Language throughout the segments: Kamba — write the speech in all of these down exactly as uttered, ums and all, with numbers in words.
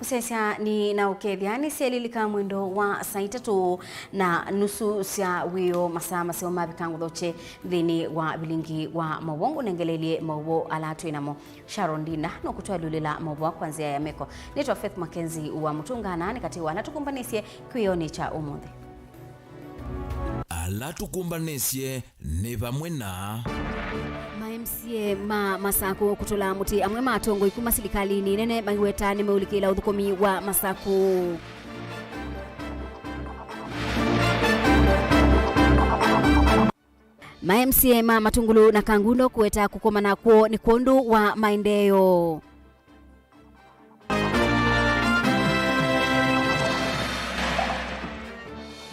Mũsyaĩĩsya nĩ na ũkethya nĩsyelilika mwendo wa saa itatũ na nusu sya wĩoo, masaa maseo mavika ngũthokye nthĩnĩ wa vilingi wa maũvoo. Ngũnengeleelye maũvoo ala twĩ namo. Sharon Ndinda nũkũtwalyũlĩla maũvoo kwa nzĩa ya meko. Nĩtwa Faith Mackenzie wa Mũtũngana, nĩ katĩ wa ala tũkũmbanĩsye kĩwĩonĩ kya ũmũnthĩ. Ala tũkũmbanĩsye nĩ vamwe na. Ma M C A ma Masakũ kũtũla mũtĩ. Amwe ma atongoi kuma silikalĩnĩ nene maiweta nĩmeũlikĩla ũthũkũmi wa Masakũ. Ma M C A ma Matungulu na Kangundo kũweta kũkomana kwoo nĩ kwondũ wa maendeeo.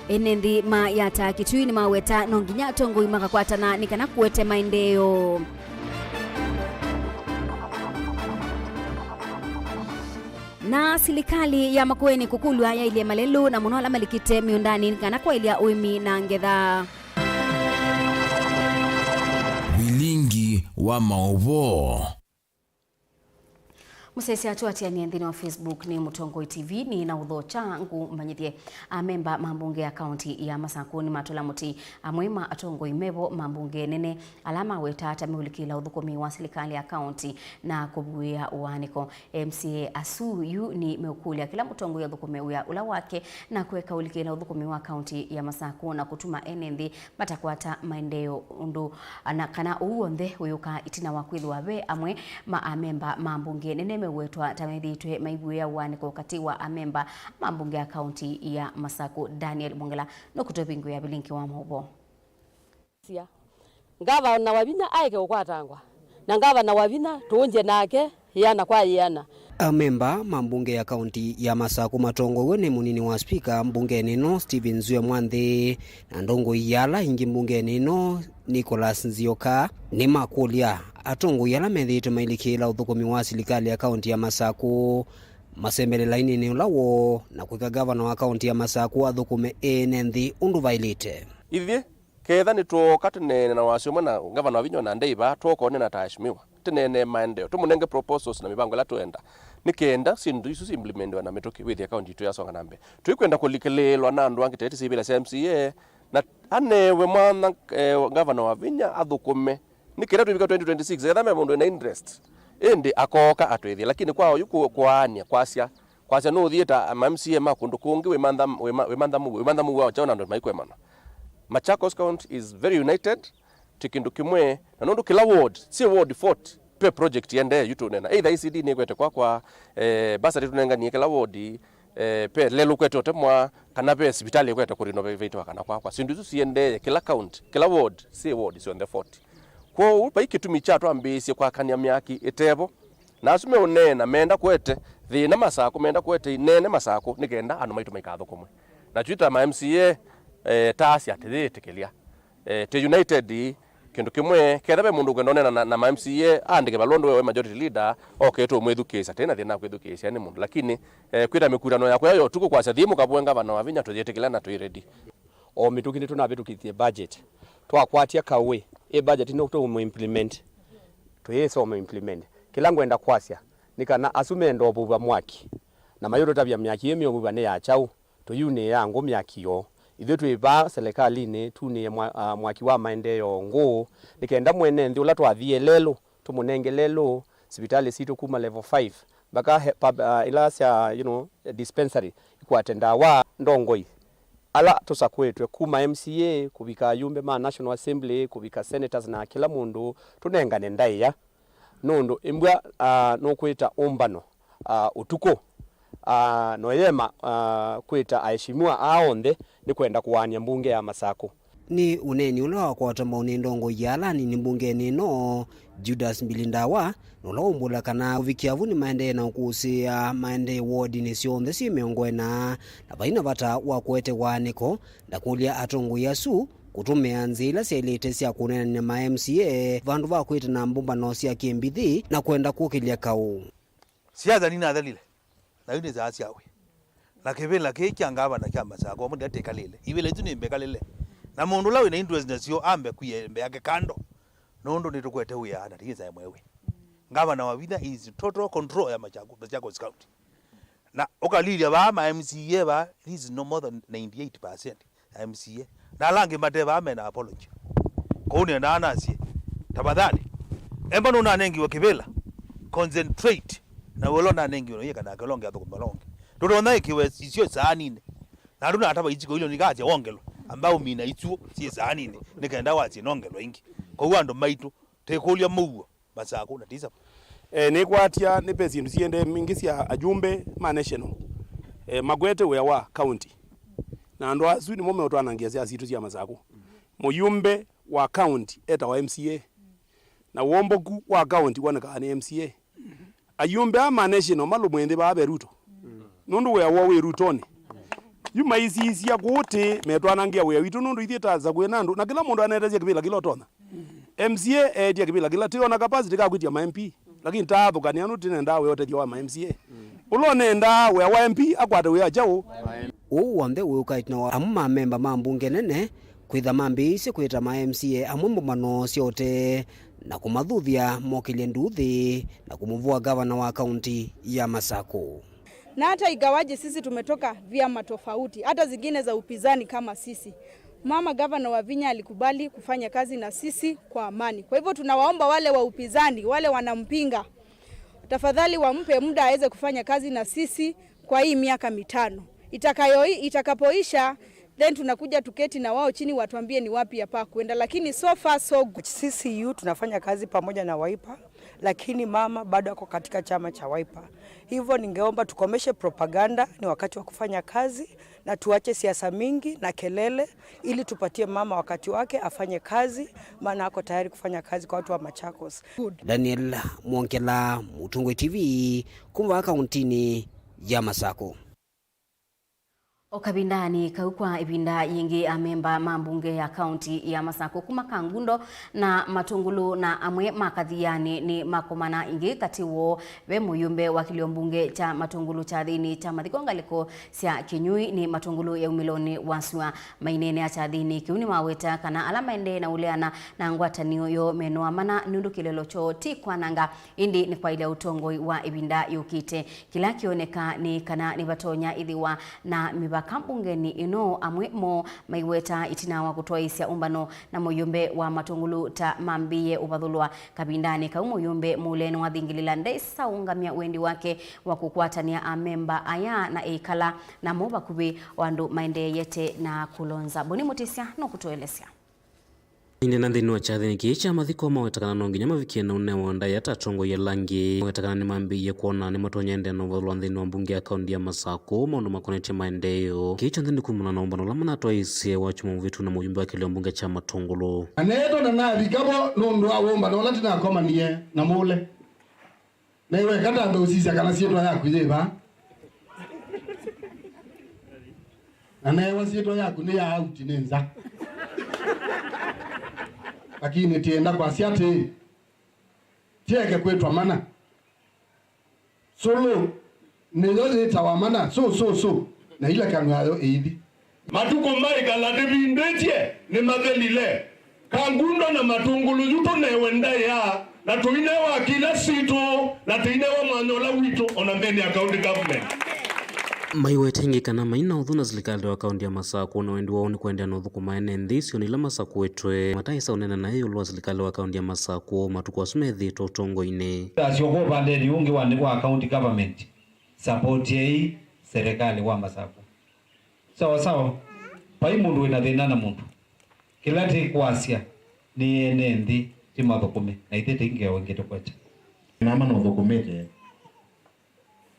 Ene nthĩ ma Yatta Kitui nĩmaweta no nginya atongoi makakwatana nĩ kana kũete maendeeo. Na silikalĩ ya Makueni kũkũlw'a yaĩlye malelũ na mũno ala malikĩte mĩũndanĩ nĩ kana kwaĩlya ũĩmi na ngetha. Vilingi wa maũvoo. Mũsyaĩĩsya tũatĩanĩe nthĩnĩ wa Facebook nĩ Mũtongoi T V, nĩ na ũthokya ngũmanyĩthye. Amemba ma mbunge ya kaunti ya Masakũ nĩmatũla mũtĩ amwe ma atongoi mevo ma mbunge nene ala maweta ta meũlikĩla ũthũkũmi wa silikalĩ ya kaunti na kũvuĩa ũanĩko. M C A asu yu nĩmeũkũlya kĩla mũtongoi athũkũme wĩa ũla wake na kũeka ũlikĩla ũthũkũmi wa kaunti ya Masakũ na kũtuma ene nthĩ matakwata maendeeo ũndũ na kana ũu w'onthe ũyũka ĩtina wa kwĩthĩwa ve amwe ma amemba ma mbunge nene mewetwa ta methĩĩtwe maivuĩa ũanĩko katĩ wa amemba ma mbunge ya kaunti ya Masakũ. Daniel Mwongela nũkũtũvingũĩa vilingi wa maũvoo. Sia. Ngavana Wavinya aeke kũkwatangwa, na ngavana Wavinya tũũngye nake yĩana kwa yĩana. Amemba ma mbunge ya kaunti ya Masakũ matongoew'e nĩ mũnini wa spika mbungenĩ ĩno, Stephen Zue Mwanthi, na ndongoi ya ala ingĩ mbungenĩ ĩno, Nicholas Nzioka, nĩmakũlya atongoi ala methĩĩtwe mailikĩĩla ũthũkũmi wa silikalĩ ya kaunti ya Masakũ masembelela lainĩnĩ ũla woo na kwĩka ngavana wa kaunti ya Masakũ athũkũme ene nthĩ ũndũ vaĩlĩte. Ithyĩ Ketha nĩtwooka tũneene na wasya ũmwe na ngavana Wavinya na Ndei vaa, twoka ũneena ta aheshimiwa, tũneene maendeeo, tũmũnenge proposals na mĩvango ĩla tũenda, nĩ kenda syĩndũ isu si implementiwe na mĩtũkĩ, wĩthĩe kaunti yitũ yasonga na mbee. Tũikwenda kũlikĩlĩĩlwa na andũ angĩ ta ĩtĩ syĩvĩla sya M C A, na anewe mwanya, eh, ngavana Wavinya athũkũme, nĩ kenda twĩvika twenty twenty-six, etha me mũndũ wĩna interest, ĩndĩ akooka atwĩthĩe, lakini kwa oyu kũ-, kũaany'a, kwasya, Kwasya nũũthiĩte ma M C A ma kũndũ kũngĩ wĩmantha, wĩma-, wĩmantha mũuo, wĩmantha mũuo wa kyaũ na andũ maikwemana. Machakos County is very united, ti kĩndũ kĩmwe, na nũndũ kĩla ward, syĩ ward forty, pe project yendee yu tũnena. Either E C D nĩkwete kwakwa, eh, bursary tũnenganie kĩla ward, eh, pe lelũ kwete ũtemwa, kana pe sivitalĩ ĩkwete kũrinoveitwa kana kwakwa. Syĩndũ isu siendee kĩla county, kĩla ward, syĩ ward syonthe forty. Kwoou, vai kĩtumi kya twambĩĩsye kwakany'a myaki ĩtevo. Na asu meũneena, meenda kũete thĩna Masakũ, meenda kũete inene Masakũ, nĩ kenda andũ maitũ maikathũkũmwe. Na twĩ ta ma M C A, eh, taasya, tĩyĩtĩkĩlya. Eh, tĩ united, kĩndũ kĩmwe, ketha ve mũndũ ũkwenda ũneena na, na ma M C A, aandĩke valũa ũndũ we, we majority leader, oke tũmwĩthukĩĩsya, tĩ na thĩna wa kwĩthukĩĩsya nĩ mũndũ. Lakini, eh, kwĩta mĩkutano ya kũya ya ũtukũ kwasya, thiĩ mũkavũe ngavana Wavinya, tũyĩtĩkĩla na twĩ ready. O mĩtũkĩ nĩtũnavĩtũkĩthye budget. Twakwatya Kaũĩ, ĩ budget ĩno tũmũ implement. Tũyĩsoma implement. Kĩla ngwenda kwasya, nĩ kana asu menda ũvũva mwaki, na mayũtũtavya myaki ĩĩ meũvũva nĩ ya kyaũ, tũyunĩĩa ngũ myaki yoo. Ithyĩ twĩ vaa selekalĩnĩ, tunĩe mwa-, ah, mwaki wa maendeeo ngũ, nĩ kenda mwene nthĩ ũla twathie lelũ, tũmũnenge lelũ, sivitalĩ sitũ kuma level five, mpaka he-, pub-, ah, ila sya, you know, dispensary, ikwate ndawa, ndongoi. Ala tũsakũĩtwe kuma M C A, kũvika ayumbe ma National Assembly, kũvika senators na kĩla mũndũ, tũnengane ndaĩa. Nũndũ ĩmbwa, ah, nũkwĩta ũmbano, ah, ũtukũ, ah, noyema, ah, kwĩta aheshimiwa aa onthe nĩ kwenda kũaany'a mbunge ya Masakũ. Nĩ ũneeni ũla wakwata mbau nĩ ndongoi ya ala anini mbungenĩ ĩno, Judas Mbilindawa, na ũla ũmbũla kana kũvikĩa vu nĩmaendee na ũkũsĩĩa maendee wodinĩ syonthe syĩ mĩongo ĩna, na vai na vata wa kũete waanĩko, na kũlya atongoi asu kũtũmĩa nzĩa ila syaĩlĩte sya kũneenany'a ma M C A vandũ va kwĩtana mbũmbano sya kĩmbithi na kwenda kũkĩlya kaũ. Siasa ninathelile, na yu nĩ saa sya wĩa. Na kĩvĩla kĩĩ kya ngavana kya Masakũ, mũndũ atĩkalĩle. Ivĩla isu nĩ mbekalĩle. Na mũndũ ũla wĩna interest nasyo, ambe kwie mbe yake kando. Nũndũ nĩtũkwete wĩa na tĩyĩsa mwewe. Ngavana Wavinya is total control ya Machakos, Machakos County. Na ũkalilya vaa ma M C A vaa, this is no more than ninety-eight percent ya M C A. Na ala angĩ mate vaa mena apology. Kwoou nĩendaa nasye, tafadhali, emba nũnanengiwe kĩvĩla, concentrate na wĩla ũnanengiwe na ũyĩka nake ũla ũngĩ athũkũme ũla ũngĩ. Ndũtonya ĩkĩwe isio isaaninĩ. Na andũ natava isiko ilo nikasya wongelwe, amba ũmina isuo syĩ isaaninĩ, nĩ kenda wasye nongelwe ingĩ. Kwoou andũ maitũ, tĩkũlya mũuo. Masakũ na tisa. E, nĩkwatya nĩ ve syĩndũ siendee mbingĩ sya ayumbe ma national, e, makwete wĩa wa county. Na andũ asu nĩmo meũtwanangĩa siasa sitũ sya Masakũ. Mũyumbe wa county etawa M C A. Na womboku wa county wonekaa nĩ M C A. Ayumbe aa ma national malũmwĩnthĩ vaa ve Ruto. Nũndũ wĩa woo wĩ Rutonĩ. Yu maisisya kũũ tĩ metwanangĩa wĩa witũ nũndũ ithyĩ ta Masakũ na andũ, na kĩla mũndũ anetesya kĩvĩla kĩla ũtonya. M C A eetya kĩvĩla kĩla tĩ ona capacity ka kwĩtya ma M P, lakini taathũkania nũndũ tĩnendaa wĩa ũtethyo wa ma M C A. Ũla ũnendaa wĩa wa M P akwate wĩa kyaũ? Ũũ w'onthe wĩũka ĩtina wa amwe ma memba ma mbunge nene kwĩtha mambĩĩisye kwĩta ma M C A amwe mbũmbano sya ũtee na kũmathuthya mokĩlye nduuthĩ na kũmũvũa gavana wa kaunti ya Masakũ. Na hata ingawaje sisi tumetoka vyama tofauti, hata zingine za upinzani kama sisi, mama gavana Wavinya alikubali kufanya kazi na sisi kwa amani. Kwa hivyo tunawaomba wale wa upinzani, wale wanampinga, tafadhali wampe muda aweze kufanya kazi na sisi kwa hii miaka mitano. Itakayo, itakapoisha, then tunakuja tuketi na wao chini, watuambie ni wapi yafaa kuenda, lakini so far so good. C C U tunafanya kazi pamoja na Wiper, lakini mama bado ako katika chama cha Wiper. Hivyo ningeomba tukomeshe propaganda, ni wakati wa kufanya kazi na tuache siasa mingi na kelele, ili tupatie mama wakati wake afanye kazi, maana ako tayari kufanya kazi kwa watu wa Machakos. Daniel Mwongela, Mũtũngũi T V, kuma kauntinĩ ya Masakũ. O kavindanĩ kau, kwa ĩvinda yĩngĩ, amemba ma mbunge ya kaunti ya Masakũ kuma Kangundo na Matũngũlũ na amwe ma Kathianĩ nĩ makomana ĩngĩ. Katĩ woo ve mũyumbe wa kĩlio mbunge kya Matũngũlũ kyathĩnĩ kya mathiko ngalĩko sya Kĩnyui nĩ Matũngũlũ ya umĩlonĩ wa sua. Maineenea kyathĩnĩ kĩu nĩmaweta kana ala maendee na ũleana na ngwatanĩo yoo menoa mana nũndũ kĩlelo kyoo ti kwananga, ĩndĩ nĩ kwaĩlya ũtongoi wa ĩvinda yũkĩte. Kĩla kĩoneka nĩ kana nĩvatonya ĩthĩwa na mĩvaka mbungenĩ ĩno, amwe moo maiweta ĩtina wa kũtwaĩĩsya ũmbano na mũyũmbe wa Matũngũlũ ta mambĩĩe ũvathũlwa. Kavindanĩ kau, mũyũmbe mũle nĩwathingĩlĩla ndesa ũngamya wendi wake wa kũkwatanĩa amemba aya na eĩkala namo vakuvĩ o andũ maendeeyete na kũlonza. Boni Mũtĩsya nũkũtũelesya. Ĩndĩ na nthĩnĩ wa kyathĩnĩ kĩĩ kya mathiko, maweta kana no nginya mavikie na ũnewa ndaĩa ta atongoi ala angĩ. Maweta kana nĩmambĩĩie kwona nĩmatonya ende na ũvathũlwa nthĩnĩ wa mbunge ya kaunti ya Masakũ maũndũ makonetye maendeeo. Kĩĩ kyonthe nĩ kumana na ũmbano ũla manatwaĩĩsye wakyumwa mũvĩtu na mũyumbe wa kĩlio mbunge kya Matũngũlũ. Aneetwa na navika vo nũndũ wa wũmbano ũla tũnakomanie na mũle. Na iwe kata ambe ũsisya kana syĩtwa yaku yĩ va. Na neewa syĩtwa yaku nĩ ya auti nĩ nza. Lakini tienda kwasya atĩĩ, tieke kwĩtwa mana. Sũlũ nĩyo yĩtawa mana, sũ, sũ, sũ, na ila kanua yayo ĩithi. Matukũ maĩkala ndĩvindĩtye nĩmathelile. Kangundo na Matũngũlũ yu tũnewe ndaĩa, na tũinewa kĩla sitũ, na tũinewa mwanya ũla witũ, ona nthĩnĩ ya county government. Maiweta ĩngĩ kana maina ũthũ na silikalĩ wa kaunti ya Masakũ, na wendi wao nĩ kũendeea na ũthũkũma ene nthĩ isionĩ ila masakũĩtwe. Mataĩsa ũneena naĩ ĩũlũ wa silikalĩ wa kaunti ya Masakũ matukũ asu methĩĩtwe ũtongoinĩ. Asyoka ũvandenĩ ũngĩ wa nthĩ wa county government, sapotiai serikali wa Masakũ. Sawa sawa. Vai mũndũ wĩna thĩna na mũndũ. Kĩla tĩkwasya nĩ ene nthĩ tĩmathũkũme, na ithyĩ tĩ ngeo ĩngĩ tũkwete. Mama nũthũkũmĩte.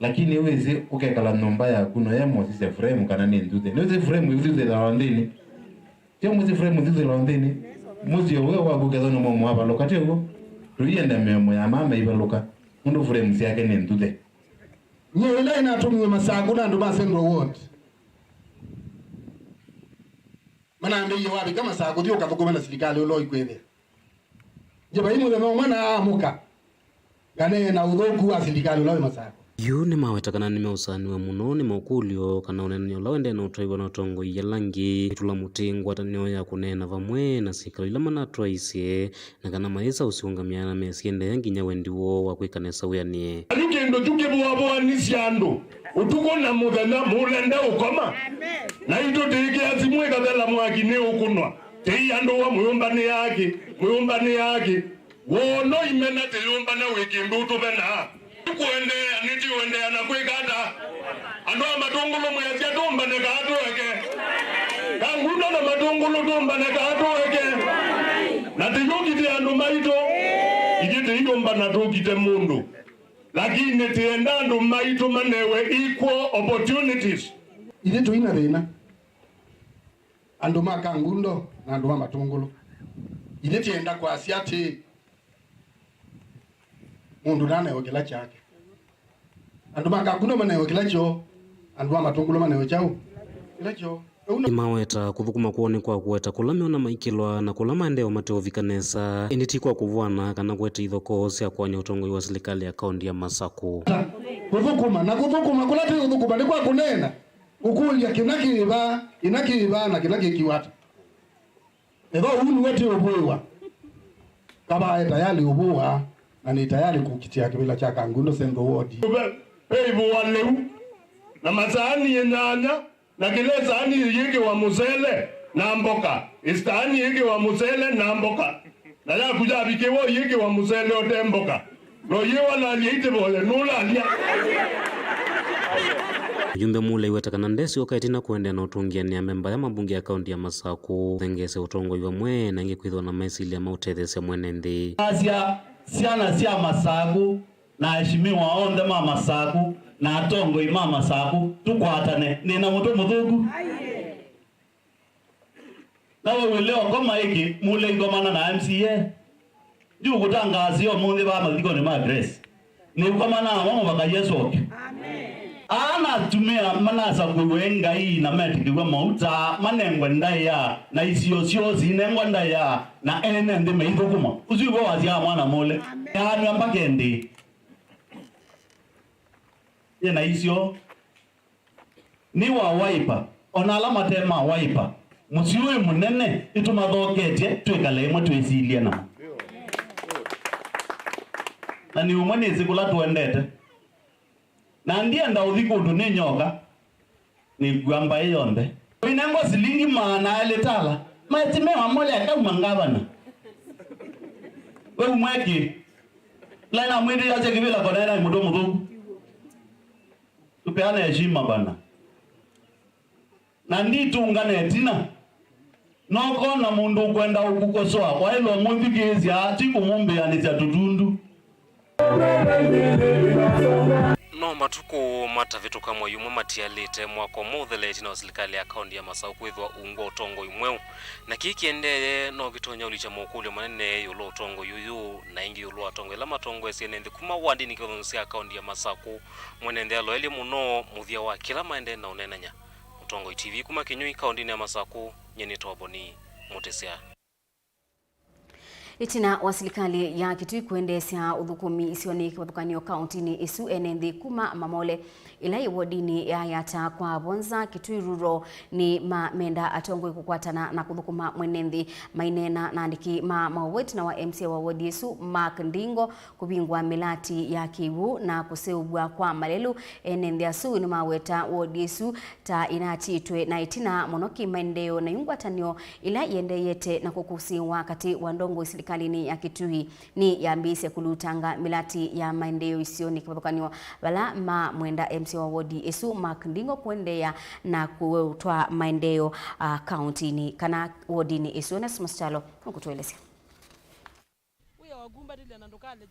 Lakini wĩsĩ ũkekala nyũmba yaku no ye mosisya frame kana nĩ nthuthe. Nĩwĩsĩ frame ĩu syĩthĩawa nthĩnĩ? Tyo mwĩsĩ frame syĩthĩawa nthĩnĩ? Mũsyĩ ũw'o waku kethwa nĩ mũmũ wavalũka, tyo w'o? Tũienda mĩomo ya mama ivalũka, nũndũ frame syake nĩ nthuthe. Nyie ĩla ĩnatũmiwe Masakũ na andũ ma Central Ward, manambĩie, wavika Masakũ, thi ũkathũkũme na silikalĩ ũla ũikwĩthĩa. Nje vai mũthenya ũmwe naamũka, nganeena ũthũku wa silikalĩ ũla wĩ Masakũ. Yu nĩmaweta kana nĩmeũsaanĩw'a mũno nĩ mokũlyo kana ũneenany'a ũla ũendee na ũtwaĩwa na atongoi ala angĩ. Ĩtũla mũtĩ ngwatanĩo ya kũneena vamwe na syĩkalo ila manatwaĩisye, na kana mayĩsa ũsiũngamya na mesiendeea nginya wendi woo wa kwĩka nesa wĩanĩe. Yu kĩndũ kyu kĩvũavũanisye andũ. Ũtukũ na mũthenya mũlende ũkoma. Naitũ tĩkĩa simũ ĩkathela mwaki nĩ ũkũnwa. Tĩi andũ wa mwĩũmbanĩaa kĩ, mwĩũmbanĩaa kĩ. Wono imena tĩyũmbana wĩ kĩndũ ũtũvenaa. Tũkũendeea, nĩtũendeea na kwĩka ata? Andũ a Matũngũlũ mwĩasya tũmbane kaa tũeke? Kangundo na Matũngũlũ tũmbane kaa tũeke? Na tĩyũkite andũ maitũ. Ithyĩ tĩiyũmbana tũkite mũndũ. Lakini tĩenda andũ maitũ manewe equal opportunities. Ithyĩ tũina thĩna. Andũ ma Kangundo na andũ ma Matũngũlũ. Ithyĩ tĩenda kwasya atĩ mũndũ nanewe kĩla kyake. Andũ ma Kangundo manewe kĩla kyoo, andũ ma Matũngũlũ manewe kyaũ? Kĩla kyoo. Nĩmaweta kũthũkũma kwoo nĩ kwa kũweta kũla meona maikĩlwa na kũla maendeeo mate ũvika nesa, ĩndĩ ti kwa kũvũana kana kũete ithokoo sya kũany'a ũtongoi wa silikalĩ ya kaũntĩ ya Masakũ. Kũthũkũma na kũthũkũma kũla tũũthũkũma nĩ kwa kũneena, ũkũlya kĩna kĩva, kĩna kĩva na kĩna kĩkiwa ata. Ethĩwa ũu nĩwe tĩ ũvũĩwa, kavae tayalĩ ũvũa na nĩ tayalĩ kũkitĩa kĩvĩla kya Kangundo Central Ward. Ve, ve ivũa lĩu na masaani ĩnyanya. Na kĩla ĩsaani yĩkĩwa mũsele na mboka, ĩsaani yĩkĩwa mũsele na mboka, na yaku yavikĩwa yĩkĩwa mũsele ũte mboka. No yĩwalalya itĩvoye nũlalya. Mũyumbe Mule aiweta kana ndesyoka ĩtina kũendeea na ũtũngĩanĩa memba ya mambunge ya kaũntĩ ya Masakũ, thengeesya ũtongoi vamwe na ĩngĩ kwĩthĩwa na mesilya ma ũtetheesya mwene nthĩ. Asya syana sya Masakũ na aheshimiwa onthe ma Masakũ na atongoi ma Masakũ tũkwatane. Nĩ na mũtwe mũthũku? Na we wĩle ũkoma ĩkĩ, Mule aikomana na M C A. Ndiũkũtangaasĩa ũmũnthĩ vaa mathikonĩ ma Grace. Nĩkomana namo mũvaka Yesũ oke. Aa na atumĩa manasakũiwe Ngai na metĩkĩw'a mauta, manengwe ndaĩa, na isio syoo sinengwa ndaĩa, na ene nthĩ meithũkũma. Ũsu nĩw'o wasyaa mwana Mule. Yaanw'a mbaka ĩndĩĩ. Yĩ na isio. Nĩ wa Wiper, o na ala mate ma Wiper, mũsyĩ ũyũ mũnene nĩtũmathoketye twĩkale ĩmwe twĩsilye namo. Na nĩ ũmwe nĩsĩ kũla tũendete. Na ndienda ũthi kũndũ nĩ nyoka, nĩkua mbaĩ yonthe. Ũinengwa silingi maana elĩ tala, maeti me wa Mule akauma ngavana. We umweki, la namwĩtĩasya kĩvĩla kona ena mũtwe mũthũku. Tũpeane heshima bana. Na nditũngane ĩtina. Nokona mũndũ ũkwenda ũkũkosoa, waĩlwa mũthikĩĩsya, ti kũmũmbĩanĩsya tũtundu. No matukũ matavĩtũka mwei ũmwe matialĩte mwaka ũmwe ũthele ĩtina wa silikalĩ ya kaũntĩ ya Masaũ kwĩthwa uungwa ũtongoi mweũ. Na kĩĩ kĩendee no kĩtonya ũlikya mokũlyo manene ĩũlũ wa ũtongoi ũyũ, na ĩngĩ ĩũlũ wa atongoi ala matongoesye ene nthĩ kuma wandinĩ kĩvathũkany'o sya kaũntĩ ya Masakũ. Mwene nthĩ aloelye mũno mũthya wa kĩla maendee na ũneenany'a. Mũtongoi T V kuma Kĩnyũi, kaũntĩnĩ ya Masakũ, nyie nĩtawa Boni Mũtĩsya. Ĩtina wa silikalĩ ya Kitui kũendeesya ũthũkũmi isionĩ kĩvathũkany'o kaũntĩnĩ ĩsu, ene nthĩ kuma Mamole, ĩla yĩ wodinĩ ya Yata kwa Vonza, Kitui Rural, nĩmamenda atongoi kũkwatana na kũthũkũma mwene nthĩ. Maineena na andĩki ma maũvoo ĩtina wa M C A wa wodi ĩsu, Mark Ndingo, kũvingũa mĩlati ya kĩw'ũ na kũseũvw'a kwa malelũ. Ene nthĩ asu nĩmaweta wodi ĩsu ta ĩnatiĩtwe na ĩtina mũno kĩmaendeeo, na yu ngwatanĩo ĩla ĩendeeyete na kũkũsĩĩwa katĩ wa ndongoi silikalĩnĩ ya Kitui nĩyambĩĩsye kũlutanga mĩlati ya maendeeo isionĩ kĩvathũkany'o, vala mamwenda M C A wa wodi ĩsu, Mark Ndingo, kũendeea na kũtwaa maendeeo, ah, kaũntĩnĩ kana wodinĩ ĩsu. Onesmus Kyalo nũkũtũelesya.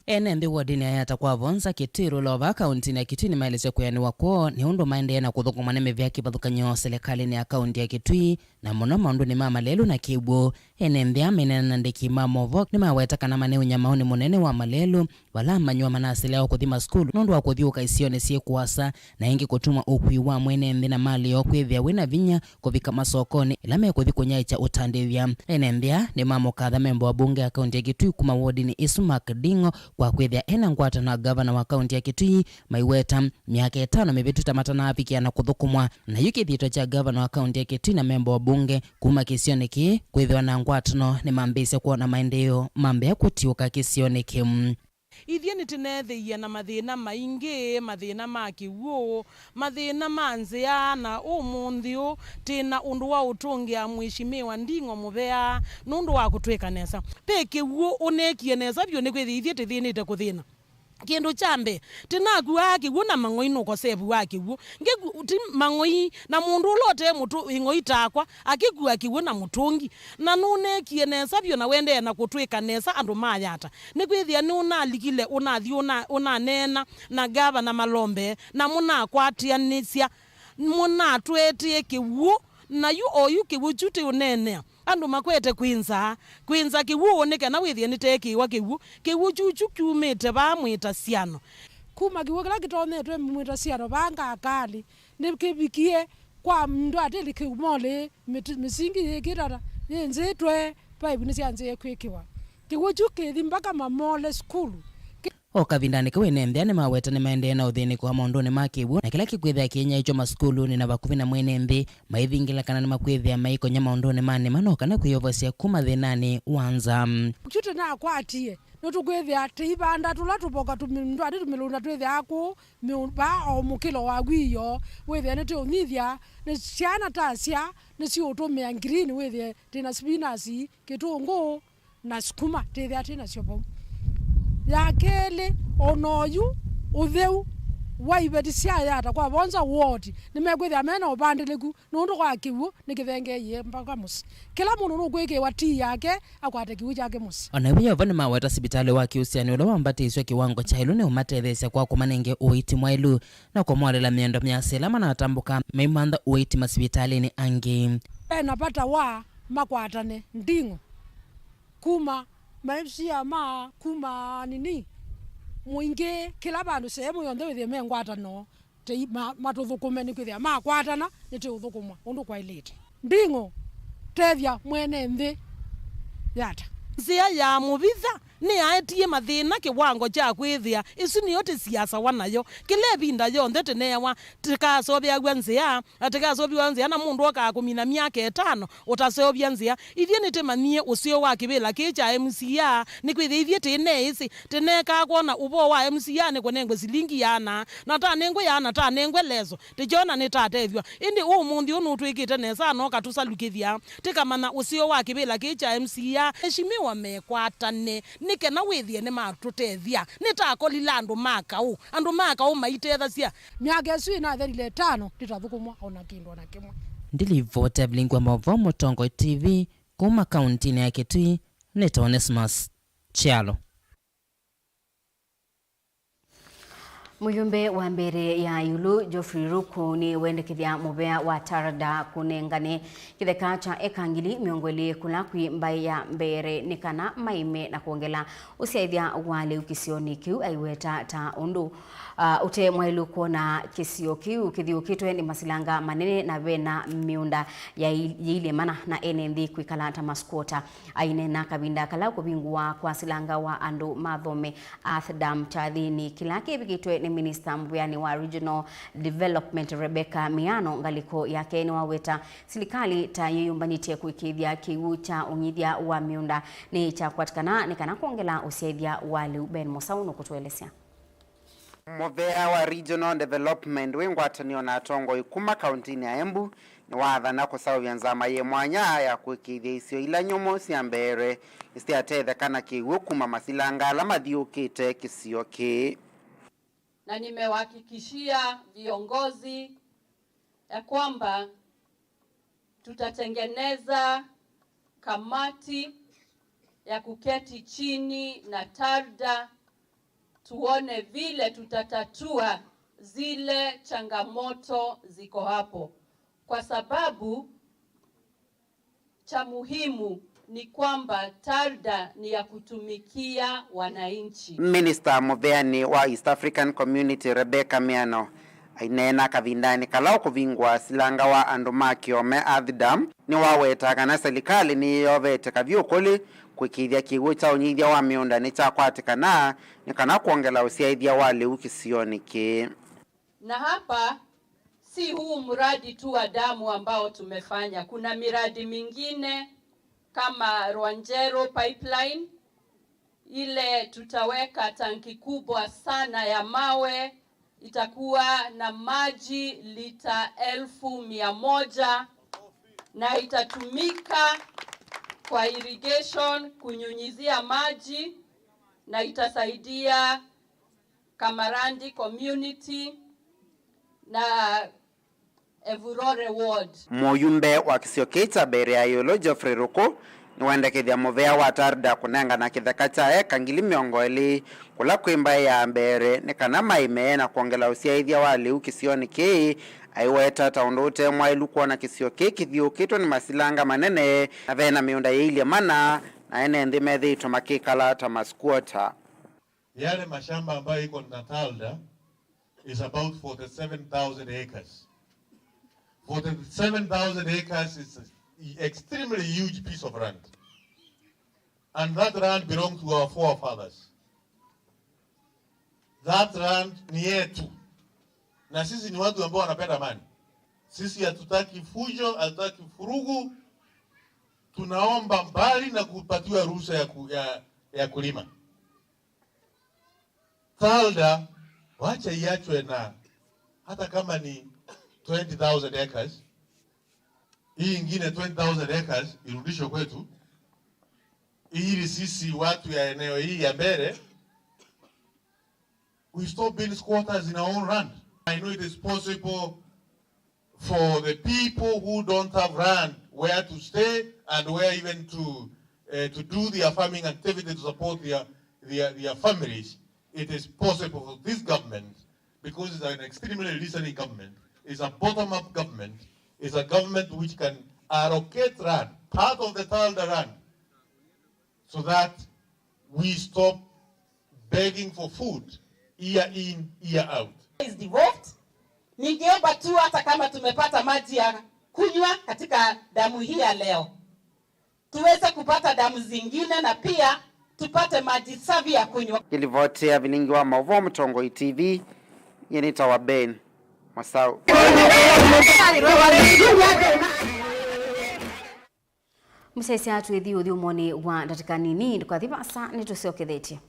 Ene nthĩ wodinĩ ya Yata kwa Vonza, Kitui Rural, vaa kaũntĩnĩ ya Kitui nĩmaelesya kwĩanĩwa kwoo nĩ ũndũ maendee na kũthũkũmwa nĩ mĩvĩa kĩvathũkany'o silikalĩnĩ ya kaũntĩ ya Kitui, na mũno maũndũnĩ ma malelũ na kĩw'ũ. Ene nthĩ aa maineena na andĩki ma maũvoo nĩmaweta kana mane ũnyamaũnĩ mũnene wa malelũ, vala amanyĩw'a manaseleawa kũthi masukulu nũndũ wa kũthiũũka isionĩ syĩ kũasa, na ĩngĩ kũtuma ũkui wa mwene nthĩ na mali yoo kwĩthĩa wĩ na vinya kũvika masokonĩ ĩla mekũthi kũnyaĩĩkya ũtandĩthya. Ene nthĩ aa nĩmamũkatha memba wa mbunge ya kaũntĩ ya Kitui kuma wodinĩ ĩsu, Mark Ndingo, kwa kwĩthĩa ena ngwatanĩo na ngavana wa kaũntĩ ya Kitui, maiweta myaka ĩtano mĩvĩtu ta matanaavikĩa na kũthũkũmwa. Na yu kĩthito kya ngavana wa kaũntĩ ya Kitui na memba wa mbunge kuma kĩsionĩ kĩĩ kwĩthĩwa na ngwatanĩo nĩmambĩĩsye kwona maendeeo mambĩa kũtiũka kĩsionĩ kĩu. Ithyĩ nĩtũneethĩie na mathĩna maingĩ, mathĩna ma kĩw'ũ, mathĩna ma nzĩa, na ũmũnthĩ ũũ twĩ na ũndũ wa ũtũngĩa Mheshimiwa Nding'o mũvea nũndũ wa kũtwĩka nesa. Ve kĩw'ũ ũneekie nesa vyũ, nĩkwĩthĩa ithyĩ tũthĩnĩte kũthĩna. Kĩndũ kya mbee, tũnakuaa kĩw'ũ na mang'oi, nũkosea vu wa kĩw'ũ. Ngĩku-, ti mang'oi, na mũndũ ũla ũte mũtũ-, ĩng'oi takwa, akĩkua kĩw'ũ na mũtũngi. Na nũneekie nesa vyũ na wendee na kũtwĩka nesa andũ ma Yatta. Nĩkwĩthĩa nũnalikile ũnathi ũna-, ũnaneena na ngavana Malombe, na mũnakwatĩanĩsya, mũnatũetee kĩw'ũ, na yu oyu kĩw'ũ kyu tũũneenea. Andũ makwete kwĩnza, kwĩnza kĩw'ũ nĩ kana wĩthĩe nĩteekĩĩwa kĩw'ũ. Kĩw'ũ kyu kyu kyumĩte vaa mwĩtasyano. Kuma kĩw'ũ kĩla kĩtonyetwe mwĩtasyano vaa Ngakali, nĩkĩvikie kwa Ndwatĩli kĩu molĩ, mĩti-, mĩsingi yĩkĩtata, yĩnzĩtwe, paivu nĩsyanzĩe kwĩkĩwa. Kĩw'ũ kyu kĩthi mbaka Mamole sukulu. Kĩ- O kavindanĩ kau, ene nthĩ nĩmaweta nĩmaendee na ũthĩnĩko wa maũndũnĩ ma kĩw'ũ, na kĩla kĩkwĩthĩa kĩinyaĩĩtw'a masukulunĩ na vakuvĩ na mwene nthĩ, maivingĩla kana nĩmakwĩthĩa maikony'a maũndũnĩ ma nĩma no kana kwĩyovosya kuma thĩnanĩ wa nza. Kyu tũnakwatie, nĩtũkwĩthĩa tũivanda tũla tũvoka tũmĩndũ atĩ tũmĩlũnda twĩthĩaa kũu mĩũ-, vaa o mũkĩlo wa wĩoo, wĩthĩe nĩtũũnyithya, nĩ syana tasya nĩsiũtũmĩa ngirini, wĩthĩe twĩ na spinach, kĩtũngũũ, na sukuma, twĩthĩa twĩ nasyo vau. Ya kelĩ, o na oyu ũtheu wa iveti sya Yatta kwa vonza woti, nĩmekwĩthĩa me na ũvandĩlĩku nũndũ wa kĩw'ũ nĩkĩthengeeie mbaka mũsyĩ. Kĩla mũndũ nũkwĩkĩĩwa tii yake akwate kĩw'ũ kyake mũsyĩ. O na ĩu Yeova nĩmaweta sivitalĩ wa Kĩũsiani ũla wambatĩĩsw'e kĩwango kya ĩlũ nĩũmatetheesya kwa kũmanenge ũiiti mwaĩlu na kũmolela mĩendo myasa ĩla manatambũka maimantha ũiiti masivitalĩnĩ angĩ. Ve na vata wa makwatane Nding'o kuma ma M C A ma kuma nini, mũingĩ, kĩla vandũ, sehemu yonthe wĩthĩe me ngwatanĩo, tei-, ma-, matũthũkũme, nĩkwĩthĩa makwatana nĩtũũthũkũmwa ũndũ kwaĩlĩte. Nding'o, tethya mwene nthĩ Yatta. Nzĩa ya mũvitha nĩyaetie mathĩna kĩwango kya kwĩthĩa ĩsu nĩyo tũsiasawa nayo. Kĩla ĩvinda yonthe tũneewa tũkaseũvĩaw'a nzĩa, na tũkaseũvĩwa nzĩa na mũndũ okaa kũmina myaka ĩtano ũtaseũvya nzĩa. Ithyĩ nĩtũmanyie ũseo wa kĩvĩla kĩĩ kya M C A, nĩkwĩthĩa ithyĩ tũneĩsĩ, tũneekaa kwona ũvoo wa M C A nĩkũnengwe silingi yaana, na tanengwe yaana, tanengwe leso, tũkyona nĩtatethw'a. Ĩndĩ ũmũnthĩ ũũ nũtwĩkĩte nesa na ũkatũsalukĩthya, tũkamanya ũseo wa kĩvĩla kĩĩ kya M C A. Eshimiwa mekwatane, nĩ kana wĩthĩe nĩmatũtethya. Nĩtakolile andũ ma kaũ, andũ ma kaũ maitethasya. Myaka ĩsu ĩnathelile ĩtano, ndĩtathũkũmwa o na kĩndũ o na kĩmwe. Ndilivota vilingwa maũvoo Mũtongoi T V kuma kauntinĩ ya Kitui, nĩ Onesmus Kyalo. Mũyũmbe wa mbere ya ĩũlũ, Geoffrey Ruku, nĩwendekethya mũvea wa Tarda kũnengane kĩtheka kya eka ngili mĩongo ĩlĩ kũla kwĩ mbaĩ ya mbere nĩ kana maime na kwongela ũsyaĩthya wa lĩu kĩsionĩ kĩu, aiweta ta ũndũ, ah, ũte mwaĩlu kwona kĩsio kĩu kĩthiũkĩtwe nĩ masilanga manene na vena mĩũnda yai-, yĩilyĩ mana na ene nthĩ kwĩkala ta maskwota. Aineena kavinda kala kũvingũwa kwa silanga wa andũ mathome Earth Dam kyathĩnĩ kĩla kĩvikĩtwe nĩ minista mũvĩanĩ wa Regional Development Rebecca Miano, ngalĩko yake nĩwaweta silikalĩ ta yĩyũmbanĩtye kũĩkĩĩthya kĩw'ũ kya ũng'ithya wa mĩũnda nĩ kyakwatĩkana nĩ kana kwongela ũsyaĩthya wa lĩu. Ben Mũsaũ nũkũtũelesya. Mũvea wa Regional Development wĩ ngwatanĩo na atongoi kuma kauntinĩ ya Embu nĩwaathana kũseũvya nzama yĩ mwanya ya kũĩkĩĩthya isio ila nyũmũ sya mbee nĩsyatetheka na kĩw'ũ kuma masilanga ala mathiũkĩte kĩsio kĩĩ. Na nimewahakikishia viongozi ya kwamba tutatengeneza kamati ya kuketi chini na Tarda tuone vile tutatatua zile changamoto ziko hapo, kwa sababu cha muhimu ni kwamba Tarda ni ya kutumikia wananchi. Minista mũveanĩ wa East African Community Rebecca Miano aineena kavindanĩ kala ũkũvingũa silanga wa andũ ma kĩome Earth Dam, nĩwawetaa kana silikalĩ nĩyĩyovetye kavyũ kũlĩ kũĩkĩĩthya kĩw'ũ kya ũnyithya wa mĩũnda nĩkyakwatĩkana nĩ kana kwongela ũsyaĩthya wa lĩu kĩsionĩ kĩĩ. Na hapa si huu mradi tu wa damu ambao tumefanya, kuna miradi mingine kama Rwanjero pipeline, ile tutaweka tanki kubwa sana ya mawe, itakuwa na maji lita elfu mia moja na itatumika kwa irrigation, kunyunyizia maji, na itasaidia Kamarandi community na Evurore ward. Mũyumbe wa kĩsio kĩĩ kya Mbeere ya Ĩũlũ, Geoffrey Ruku, nĩwendekethya mũvea wa TALDA kũnengana kĩtheka kya eka ngili mĩongo ĩlĩ kũla kwĩ mbaĩ ya Mbeere nĩ kana maĩme na kwongela ũsyaĩthya wa lĩu kĩsionĩ kĩĩ, aiweta ta ũndũ ũte mwaĩlu kwona kĩsio kĩĩ kĩthiũkĩtwe nĩ masilanga manene na vena mĩũnda yĩilye mana, na ene nthĩ methĩĩtwe makĩkala ta masquatter. Yale mashamba ambayo iko na TALDA is about forty-seven thousand acres. Forty-seven thousand acres is an extremely huge piece of land. And that land belongs to our forefathers. That land ni yetu. Na sisi ni watu ambao wanapenda amani. Sisi hatutaki fujo, hatutaki furugu. Tunaomba mbali na kupatiwa ruhusa ya ku-, ya, ya kulima. TALDA, wacha iachwe na hata kama ni twenty thousand acres, hii ingine twenty thousand acres irudishwe kwetu, ili sisi watu ya eneo hii ya Mbeere, we stop being squatters in our own land. I know it is possible for the people who don't have land where to stay and where even to, uh, to do their farming activity to support their, their, their families, it is possible for this government, because it's an extremely listening government, it's a bottom-up government, it's a government which can allocate land, part of the TALDA land, so that we stop begging for food year in, year out. Is devolved. Ningeomba tu hata kama tumepata maji ya kunywa katika damu hii ya leo, tuweze kupata damu zingine na pia tupate maji safi ya kunywa. Ngĩlivoti ya vilingi wa maũvoo Mũtongoi T V, nyie nĩtawa Ben Masau. Mũsyaĩĩsya twĩthi ũthyũmũonĩ wa ndatĩka nini, ndũkathi vaasa, nĩtũsyokethetye.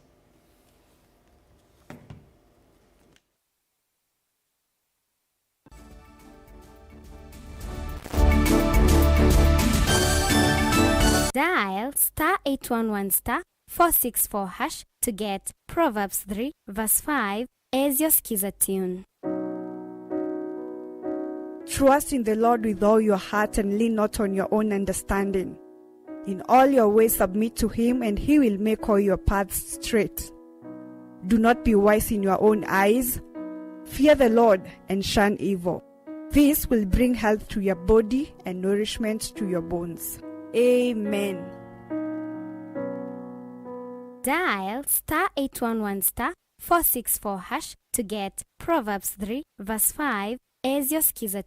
Dial star eight one one star four six four hash to get Proverbs three verse five as your Skiza tune. Trust in the Lord with all your heart and lean not on your own understanding. In all your ways submit to him, and he will make all your paths straight. Do not be wise in your own eyes. Fear the Lord and shun evil. This will bring health to your body and nourishment to your bones. Amen. Dial star eight one one star four six four hash to get Proverbs three verse five as your Skiza.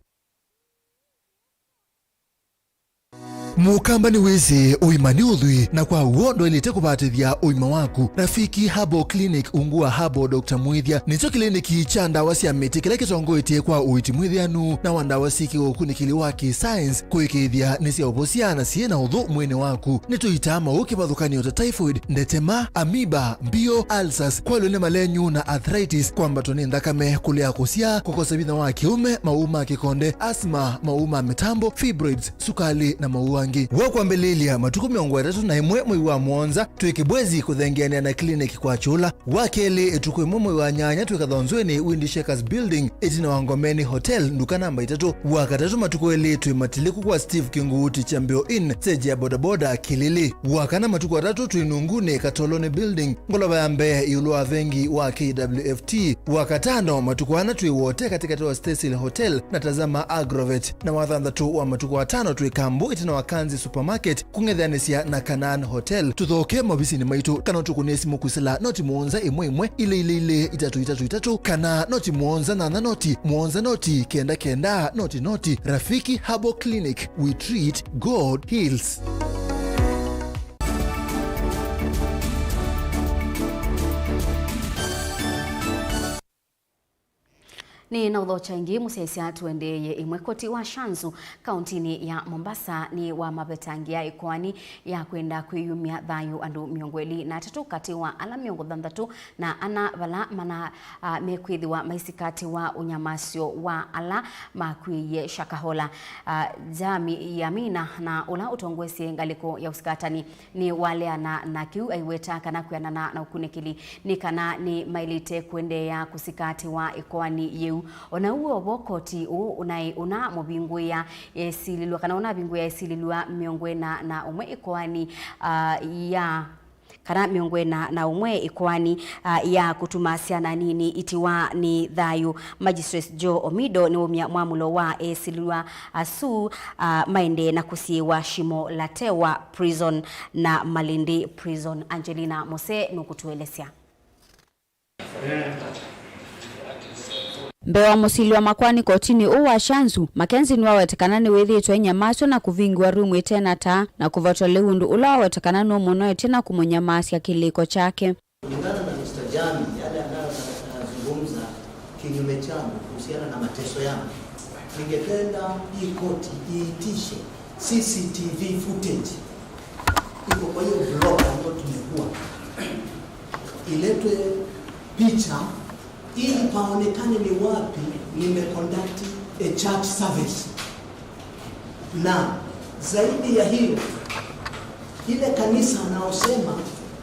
Mũkamba nĩwĩsĩ ũima nĩ ũthwii, na kwa w'o ndwaĩlĩte kũvatĩthya ũima waku. Rafiki Herbal Clinic ungu wa Herbal Doctor Mwĩthya nĩkyo kĩliniki kya ndawa sya mĩtĩ kĩla kĩtongoetye kwa ũiiti mwĩthĩanu na wa ndawa syĩ kĩũkunĩkĩli wa kĩ-science kũĩkĩĩthya nĩsyaũvosya na syĩ na ũthũ mwĩĩnĩ waku. Nĩtũitaa maũũ kĩvathũkany'o ta typhoid, ndetema, amoeba, mbio, ulcers, kwalw'a nĩ malenyu na arthritis, kwambatwa nĩ nthakame, kũlea kũsyaa, kũkosa vinya wa kĩũme, maũũ ma kĩkonde, asthma, maũũ ma mĩtambo, fibroids, sukalĩ, na maũũ angĩ. Wa kwambĩlĩlya, matukũ mĩongo ĩtatũ na ĩmwe mwei wa mũonza, twĩ Kĩbwezi kũthengeanĩa na clinic kwa Kyũla. Wa kelĩ, ĩtukũ ĩmwe mwei wa nyanya, twĩ Kathonzweni, Windy Shakers Building, ĩtina wa Ngomeni Hotel, nduka namba itatũ. Wa katatũ, matukũ elĩ, twĩ Matiliku kwa Steve Kinguuti, Chambio Inn, stage ya bodaboda, Kilili. Wa kana, matukũ atatũ, twĩ Nunguni, Katoloni Building, ngolova ya mbee ĩũlũ wa vengi wa K W F T. Wa katano, matukũ ana, twĩ Wote, katĩkatĩ wa Stacyl Hotel na Tazama Agrovet. Na wa thanthatũ wa matukũ atano, twĩ Kambu, ĩtina wa Kanzi Supermarket, kũng'ethanĩsya na Canaan Hotel. Tũthooke maovisinĩ maitũ, kana ũtũkũnĩe simũ kwĩsĩla noti mũonza ĩmwe ĩmwe ilĩ ilĩ ilĩ itatũ itatũ itatũ, kana noti mũonza nyanya noti mũonza noti kenda kenda noti noti. Rafiki Herbal Clinic, we treat, God heals. Nĩ na ũthokya ĩngĩ, mũsyaĩĩsya, tũendeeye ĩmwe. Koti wa Shanzu kaũntinĩ ya Mombasa nĩ wamavetangĩa ĩkoani ya kwenda kwĩyumya thayũ andũ mĩongo ĩlĩ na atatũ katĩ wa ala mĩongo thanthatũ na ana vala mana, a, mekwĩthĩwa maisikatĩwa ũnyamasyo wa ala makw'ĩĩie Shakahola. A, Jami Amina, na ũla ũtongoesye ngalĩko ya ũsikatani, nĩwaleana na kĩu, aiweta kana kwĩanana na ũkunĩkĩli nĩ kana nĩmaĩlĩte kũendeea kũsikatĩwa ĩkoani yĩu. O na ũu o vo, koti ũũ ũnaĩ ũna mũvingũĩa ĩsilĩlw'a, kana ũnavingũĩa ĩsilĩlw'a mĩongo ĩna na ũmwe ĩkoani, a, ya, kana mĩongo ĩna na ũmwe ĩkoani, a, ya kũtuma syana nini itiwa nĩ thayũ. Magistrate Joe Omido nĩwaumya mwamũlo wa esilĩlw'a asu, a, maendee na kũsiĩĩwa Shimo la Tewa Prison na Malindi Prison. Angelina Mose nũkũtũelesya. Mbee wa mũsili wa makoani kotinĩ ũũ wa Shanzu, Mackenzie nĩwaweta kana nĩwĩthĩĩtwe ainyamasw'a na kũvingĩwa rumu ĩte na taa, na kũvatwa lĩu ũndũ ũla waweta kana nũmũnoetye na kũmũnyamaasya kĩlĩko kyake. Kulingana na Mister Jami, yale anayo anazungumza kinyume changu kuhusiana na mateso yangu, ningependa hii koti iitishe C C T V footage iko kwa hiyo block ambayo tumekuwa, iletwe picha ili paonekane ni wapi nimeconduct a church service. Na zaidi ya hiyo, ile kanisa anaosema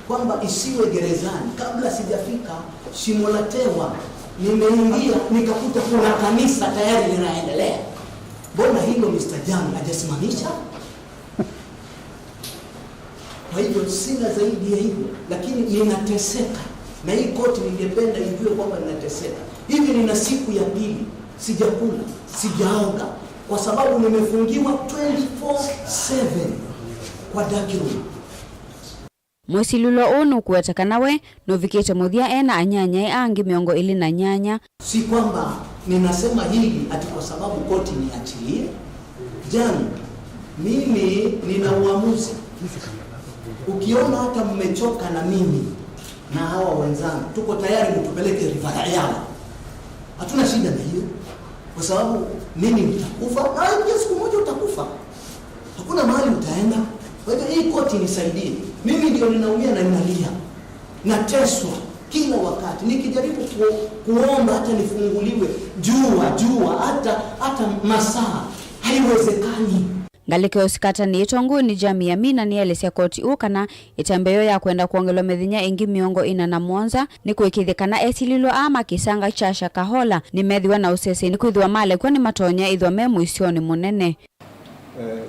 kwamba isiwe gerezani, kabla sijafika Shimo la Tewa, nimeingia nikakuta kuna kanisa tayari linaendelea. Mbona hilo Mister Jami hajasimamisha? Kwa hivyo sina zaidi ya hivyo, lakini ninateseka. Na hii koti ningependa ijue kwamba ninateseka. Hivi nina siku ya pili, sijakula, sijaoga, kwa sababu nimefungiwa twenty-four seven kwa dark room. Mwĩsilĩlwa ũũ nũkũweta kana we nũvikĩte mũthya e na anyanyae angĩ mĩongo ĩlĩ na nyanya. Si kwamba ninasema hivi ati kwa sababu koti niachilie. Jami, mimi nina uamuzi. Ukiona hata mmechoka na mimi na hawa wenzangu, tuko tayari mtupeleke River Yala. Hatuna shida na hiyo, kwa sababu mimi nitakufa na wewe pia siku moja utakufa. Hakuna mahali utaenda. Kwa hivyo hii koti nisaidie. Mimi ndio ninaumia na ninalia. Nateswa kila wakati. Nikijaribu ku-, kuomba hata nifunguliwe jua, jua, hata, hata masaa. Haiwezekani. Ngalĩko ya ũsikatani ĩtongoew'e nĩ Jami Amina nĩyaelesya koti ũũ kana ĩtambya yoo ya kwenda kwongelwa mĩthenya ĩngĩ mĩongo ĩna na mũonza nĩ kũĩkĩĩthya kana esilĩlwa aa ma kĩsanga kya Shakahola nĩmethĩwa na ũsesei, nĩkwĩthĩwa malekw'a nĩmatonya ĩthwa me mũisyonĩ mũnene. Uh,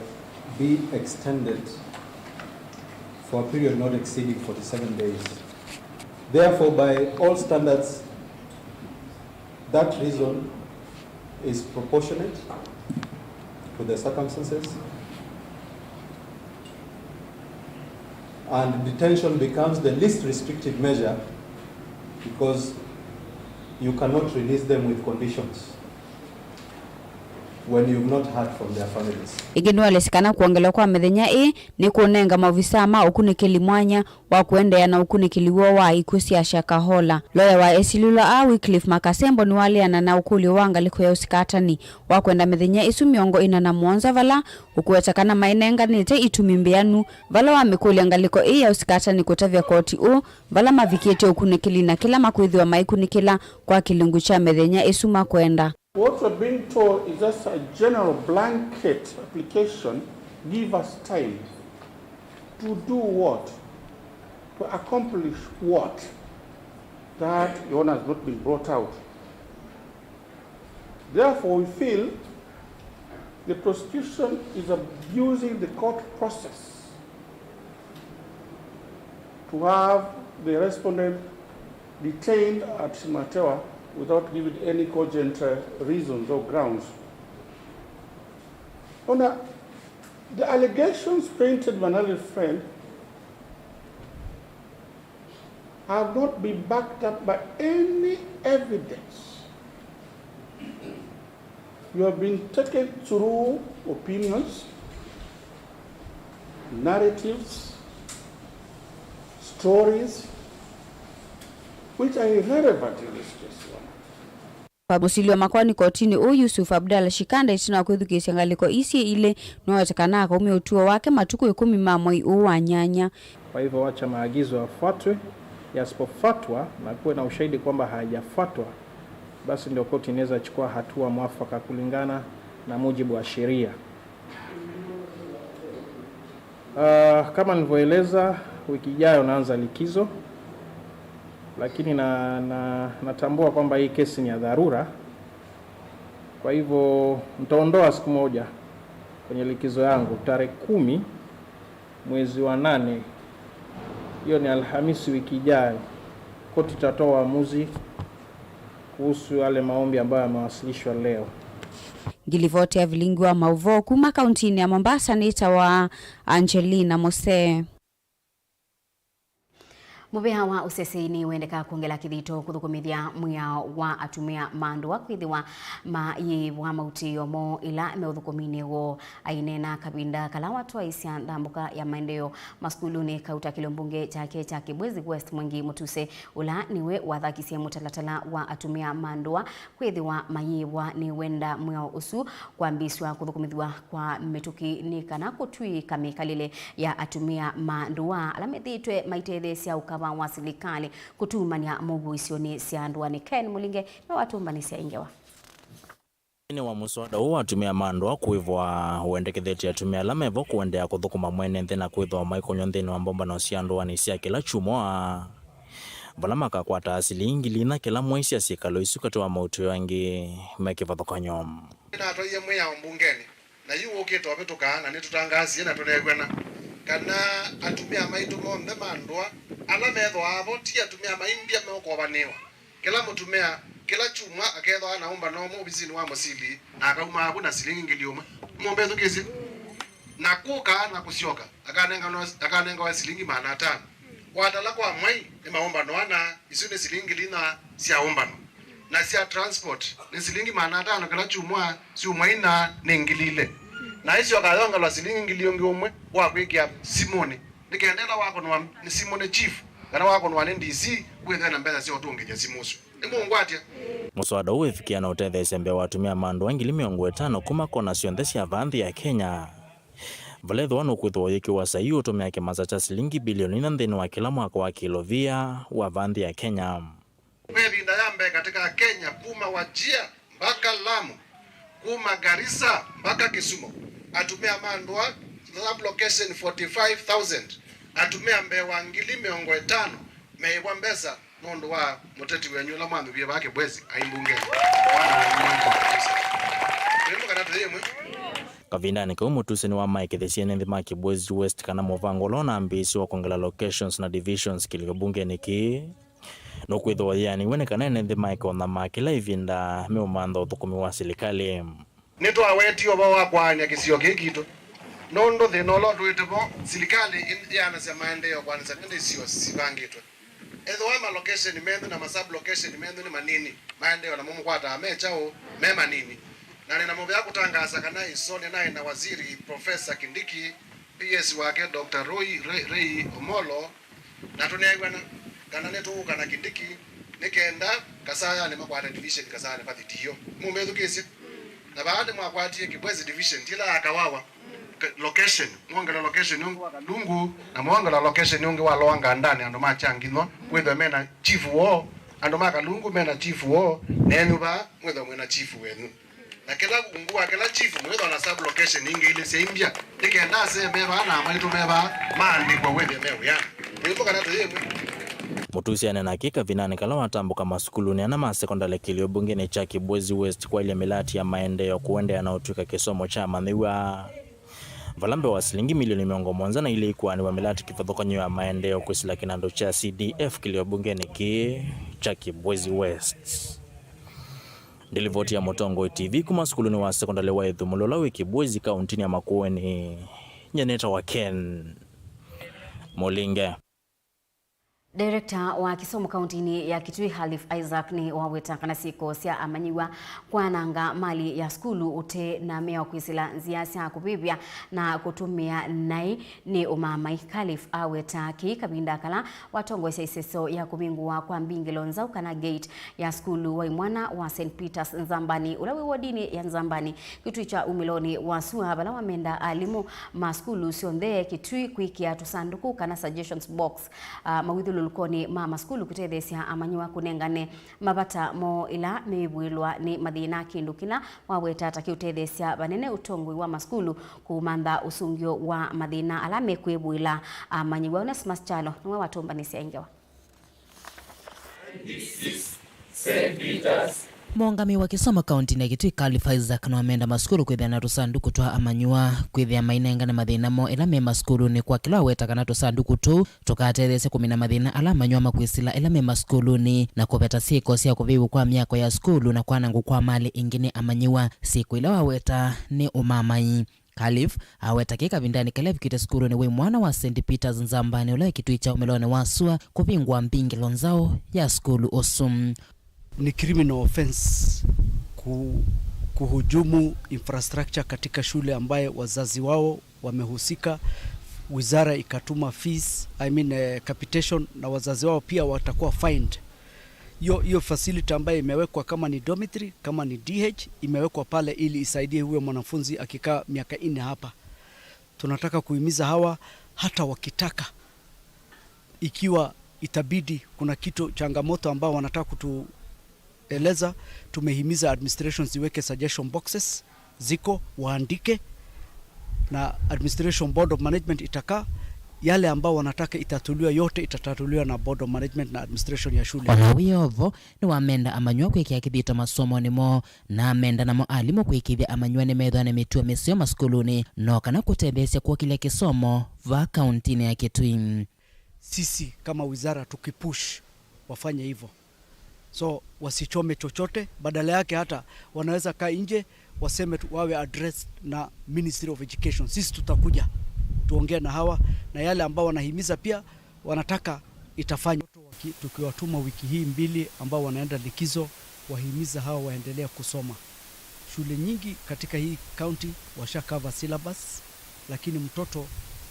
be extended for a period not exceeding forty-seven days. Therefore, by all standards, that reason is proportionate to the circumstances, and detention becomes the least restrictive measure because you cannot release them with conditions when you've not heard from their families. Ĩngĩ nĩwaelesya kana kwongelwa kwa mĩthenya ĩĩ nĩ kũnenga maovisaa ma ũkunĩkĩli mwanya wa kũendeea na ũkunĩkĩli woo wa ikw'ũ sya Shakahola. Loya wa esilĩlwa aa, Wycliffe Makasembo, nĩwaleana na ũkũlyo wa ngalĩko ya ũsikatani wa kwenda mĩthenya ĩsu mĩongo ĩna na mũonza, vala ũkũweta kana mainenganĩte itumi mbĩanu vala wamĩkũlya ngalĩko ĩĩ ya ũsikatani kũtavya koti ũũ vala mavikĩte ũkunĩkĩli na kĩla makwĩthĩwa maikunĩkĩla kwa kĩlungu kya mĩthenya ĩsu makwenda. What we're being told is just a general blanket application. Give us time to do what? To accomplish what? That, Your Honor, has not been brought out. Therefore, we feel the prosecution is abusing the court process to have the respondent detained at Shimo la Tewa without giving any cogent, uh, reasons or grounds. Honor, the allegations painted by my learned friend have not been backed up by any evidence. You have been taken through opinions, narratives, stories, which are irrelevant in this case, Your Honor. Mũsili wa makoani kotini ũũ Yusuf Abdallah Shikanda ĩtina wa kwĩthukĩĩsya ngalĩko ii syĩ ilĩ, nĩwaweta kana akaumya ũtuo wake matukũ ĩkũmi ma mwei ũũ wa nyanya. Kwa hivyo wacha maagizo yafuatwe, yasipofuatwa na kuwe na ushahidi kwamba hayajafuatwa, basi ndio koti inaweza chukua hatua mwafaka kulingana na mujibu wa sheria. Ah, kama nilivyoeleza, wiki ijayo naanza likizo, lakini na, na, natambua kwamba hii kesi ni ya dharura. Kwa hivyo nitaondoa siku moja kwenye likizo yangu, tarehe kumi mwezi wa nane, hiyo ni Alhamisi wiki ijayo, koti itatoa uamuzi kuhusu yale maombi ambayo yamewasilishwa leo. Ngilivoti ya vilingi wa mauvoo kuma kauntinĩ ya Mombasa nĩtawa Angelina Mose. Mũvĩa wa ũseseĩ nĩwendeka kwongela kĩthito kũthũkũmĩthya mwĩao wa atumĩa ma ndũa kwĩthĩwa mayĩĩvwa mautĩĩo moo ĩla me ũthũkũminĩ woo. Aineena kavinda kala watwaĩsya ndambũka ya maendeeo masukulunĩ kauta kĩlio mbunge kyake kya Kibwezi West, Mwangi Mutuse, ũla nĩwe wathakisye mũtalatala wa atumĩa ma ndũa kwĩthĩwa mayĩĩvwa nĩwenda mwĩao ũsu kwambĩĩsw'a kũthũkũmĩthw'a kwa mĩtũkĩ nĩ kana kũtw'ĩĩka mĩkalĩle ya atumĩa ma ndũa ala methĩĩtwe maitetheesya ũkava wa silikalĩ kũtumany'a mũuo isionĩ sya ndũanĩ. Ken Mũlinge nĩwe watũmbanĩsya ĩ ngewa. Nthĩnĩ wa mũswada ũũ wa atumĩa ma ndũa kũĩvwa, wendekethetye atumĩa ala mevo kũendeea kũthũkũma mwene nthĩ na kwĩthĩwa maikonywa nthĩnĩ wa mbombanĩo sya ndũanĩ sya kĩla kyumwa, vala makakwataa silingi ngili inya kĩla mwei sya syĩkalo isu katĩ wa mautĩo angĩ me kĩvathũkany'o. Nĩnatwaie mwĩao mbungenĩ, na yu ũkĩte ũvĩtũkaa, na nĩtũtangaasie na tũneew'ana kana atumĩa maitũ monthe ma ndũa ala methĩawa vo ti atumĩa maimbya meũkovanĩwa. Kĩla mũtumĩa, kĩla kyumwa akethĩawa na ũmbano ũmwe ovisinĩ wa mũsili, na akaumaa vu na silingi ngili ũmwe. Mũmbĩthukĩĩsye? Na kũka na kũsyoka, akanenganwa, akanengawa silingi maana atano. Watala kwa mwai nĩ maũmbano ana, isu nĩ silingi ngili inya sya ũmbano. Na sya transport nĩ silingi maana atano kĩla kyumwa, syumwa inya nĩ ngili ilĩ. Na ĩsyoka yongelwa silingi ngili ũngĩ ũmwe wa kwĩkĩa simũnĩ. Nĩ kenda ĩla wakonwa nĩ simũ nĩ chief, kana wakonwa nĩ D C, wĩthĩwe na mbesa sya ũtũngĩthya simũ ũsu. Nĩmũngwatya? Mũswada ũũ wĩvikĩa na ũtetheesya mbee wa atumĩa ma ndũa ngili mĩongo ĩtano kuma kona syonthe sya vaa nthĩ ya Kenya, vala ethĩwa nũkwĩthĩwa ũyĩkĩwa saii ũtũmĩa kĩmasa kya silingi bilioni inya nthĩnĩ wa kĩla mwaka wa kĩlovia wa vaa nthĩ ya Kenya. Ve ĩvinda ya mbee katĩ ka Kenya kuma Wajir mpaka Lamu, kuma Garissa mpaka Kisumu, atumĩa ma ndũa sub-location forty-five thousand, atumĩa mbee wa ngili mĩongo ĩtano meĩvwa mbesa nũndũ wa mũteti wenyu ũla mwanyuvie vaa Kibwezi ai mbungenĩ. Wana wenyu mwangi wa Kibwezi. Twĩmũ kana tũyĩmwe? Kavindanĩ kau, Mutuse nĩwamaĩkĩthisye ene nthĩ ma Kibwezi West kana mũvango ũla ũnambĩĩsye wa kwongela locations na divisions kĩlio mbungenĩ kĩĩ nũkwĩthĩwa ũyĩanĩw'e nĩ kana ene nthĩ maeke ũnyamaa kĩla ĩvinda meũmantha ũthũkũmi wa silikalĩ. Nĩtwawetie ũvoo wa kwaany'a kĩsio kĩĩ kitũ, nũndũ thĩna ũla ũtũĩte vo, silikalĩ ĩ-, ĩanasya maendeeo kwanĩsya nĩ nthĩ isio sivangĩtwe. Ethĩwa ma location menyu na ma sub location menyu nĩ manini, maendeeo namo mũkwataa me kyaũ? Me manini. Na nĩ na mũvea kũtangaasa kana ĩsoo nĩnaĩ na Waziri Professor Kindiki, P S wake Doctor Roy, Ray, Ray Omolo, na tũneew'ana kana nĩtũũka na Kindiki nĩ kenda Kasayanĩ makwate division Kasayanĩ vathi ndiyo. Mũmĩthukĩĩsye? Na vaa nĩmwakwatie Kibwezi division, ti ĩla ya Kawawa, K-, location, mwongela location ũngĩ wa Kalungu, na mwongela location ũngĩ wa Lower Ngandanĩ, andũ ma Kyangithwa, kwĩthwe mena chief woo, andũ ma Kalungu mena chief woo, nenyu vaa mwĩthwe mwĩna chief wenyu. Na kĩla ungu wa kĩla chief mwĩthwa na sub location ingĩ ilĩ sya imbya, nĩ kenda asee me vaa na amaitũ me vaa maandĩkwe wĩthĩe me wĩanĩ. Twĩmũ kana tũyĩmwe? Mũtusi anena kĩ kavindanĩ kala watambũka masukulunĩ ana ma sekondalĩ kĩlio mbungenĩ kya Kibwezi West kwaĩlya mĩlati ya maendeeo kũendeea na ũtw'ĩka kĩsomo kya amanyĩw'a, vala mbee wa silingi milioni mĩongo mũonza na ilĩ ikuanĩw'a mĩlati kĩvathũkany'o ya maendeeo kwĩsĩla kĩnandũ kya C D F kĩlio mbungenĩ kĩĩ kya Kibwezi West. Nĩ livoti ya Mũtongoi T V kuma sukulunĩ wa sekondalĩ wa Ĩthumũlũ ũla wĩ Kibwezi, kauntinĩ ya Makueni. Nyie nĩtawa Ken Mũlinge. Director wa kĩsomo kauntinĩ ya Kitui, Halif Isaac, nĩ waweta kana syĩko sya amanyĩw'a kwananga mali ya sukulu ũte na mĩao kwĩsĩla nzĩa sya kũvĩvya na kũtũmĩa naĩ nĩ ũmaamai. Halif aweta kĩĩ kavinda kala watongoesya ĩseso ya kũvingũwa kwa mbingĩlo nzaũ kana gate ya sukulu wa imwana wa Saint Peter's Nzambani, ũla wĩ wodinĩ ya Nzambani, Kitui kya umĩlonĩ wa sua, vala wamenda alimũ ma sukulu syonthe Kitui kwĩkĩa tũsandũkũ kana suggestions box, ah, mawĩthyũlũlũkonĩ ma masukulu kũtetheesya amanyĩw'a kũnengane mavata moo ĩla meĩvũĩlwa nĩ mathĩna, kĩndũ kĩla waweta ta kĩũtetheesya vanene ũtongoi wa masukulu kũmantha ũsũngĩo wa mathĩna ala mekwĩvũĩla amanyĩw'a. Onesmus Kyalo nĩwe watũmbanĩsya ĩ ngewa. Mũũngamĩi wa kĩsomo kauntinĩ ya Kitui, Khalif Isaac, nĩwamenda masukulu kwĩthĩa na tũsandũkũ twa amanyĩw'a kwĩthĩa mainengane mathĩna moo ĩla me masukulunĩ, kwa kĩla waweta kana tũsandũkũ tũu tũkatetheesya kũmina mathĩna ala amanyĩw'a makwĩsĩla ĩla me masukulunĩ na kũveta syĩko sya kũvĩvw'a kwa myako ya sukulu na kwanangwa kwa malĩ ĩngĩ nĩ amanyĩw'a, syĩko ila waweta nĩ ũmaamai. Khalif aweta kĩĩ kavindanĩ kala evikĩte sukulunĩ wa imwana wa Saint Peter's Nzambani, ũla wĩ Kitui kya umĩlonĩ wa sua, kũvingũa mbingĩlo nzaũ ya sukulu ũsu. Ni criminal offense ku-, kuhujumu infrastructure katika shule ambaye wazazi wao wamehusika, wizara ikatuma fees, I mean, eh, capitation, na wazazi wao pia watakuwa fined. Hiyo, hiyo facility ambayo imewekwa, kama ni dormitory, kama ni D H, imewekwa pale ili isaidie huyo mwanafunzi akikaa miaka nne hapa. Tunataka kuhimiza hawa, hata wakitaka, ikiwa itabidi, kuna kitu, changamoto ambao wanataka kutueleza, tumehimiza administrations ziweke suggestion boxes, ziko, waandike, na administration, board of management itakaa, yale ambao wanataka itatuliwa, yote itatatuliwa na board of management na administration ya shule. Ona wĩ o vo, nĩwamenda amanyĩw'a kwĩkĩa kĩthito masomonĩ moo, na amenda namo alimũ kũĩkĩĩthya amanyĩw'a nĩmethĩwa na mĩtuo mĩseo masukulunĩ, no kana kũtetheesya kũkĩlya kĩsomo vaa kauntinĩ ya Kitui. Sisi kama wizara tukipush wafanye hivyo. So, wasichome chochote, badala yake hata wanaweza kaa nje, waseme tu, wawe addressed na Ministry of Education. Sisi tutakuja tuongee na hawa, na yale ambao wanahimiza pia wanataka itafanywa. Waki-, tukiwatuma wiki hii mbili ambao wanaenda likizo, wahimiza hawa waendelee kusoma. Shule nyingi katika hii county washa cover syllabus, lakini mtoto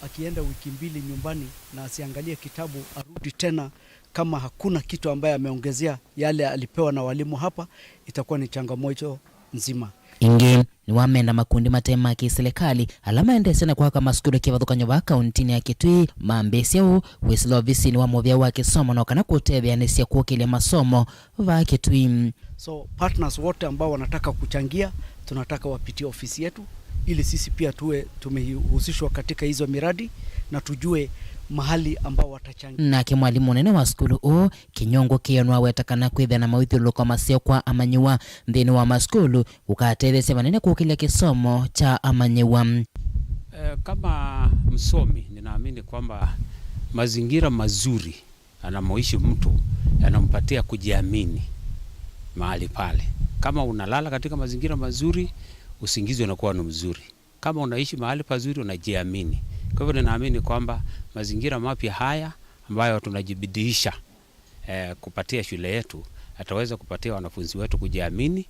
akienda wiki mbili nyumbani na asiangalie kitabu, arudi tena, kama hakuna kitu ambaye ameongezea yale alipewa na walimu hapa, itakuwa ni changamoto nzima. Ĩngĩ, nĩwamenda makundi mate ma kĩsilikalĩ ala maendeesya na kwaka masukulu kĩvathũkany'o vaa kauntinĩ ya Kitui mambĩĩsye ũu wĩsĩla ovisinĩ wa mũvĩa wa kĩsomo, no kana kũtetheanĩsya kũkĩlya masomo vaa Kitui. So, partners wote ambao wanataka kuchangia, tunataka wapitie ofisi yetu ili sisi pia tuwe tumehusishwa katika hizo miradi na tujue mahali ambao watachangia. Nake mwalimũ mũnene wa sukulu ũũ, Kinyongo Kĩyo, nĩwaweta kana kwĩthĩa na mawĩthyũlũlũko maseo kwa amanyĩw'a nthĩnĩ wa masukulu kũkatetheesya vanene kũkĩlya kĩsomo kya amanyĩw'a. Eh, kama msomi, ninaamini kwamba mazingira mazuri anamoishi mtu yanampatia kujiamini mahali pale. Kama unalala katika mazingira mazuri, usingizi unakuwa ni mzuri. Kama unaishi mahali pazuri, unajiamini. Kwa hivyo, ninaamini kwamba mazingira mapya haya ambayo tunajibidiisha, eh, kupatia shule yetu, yataweza kupatia wanafunzi wetu kujiamini,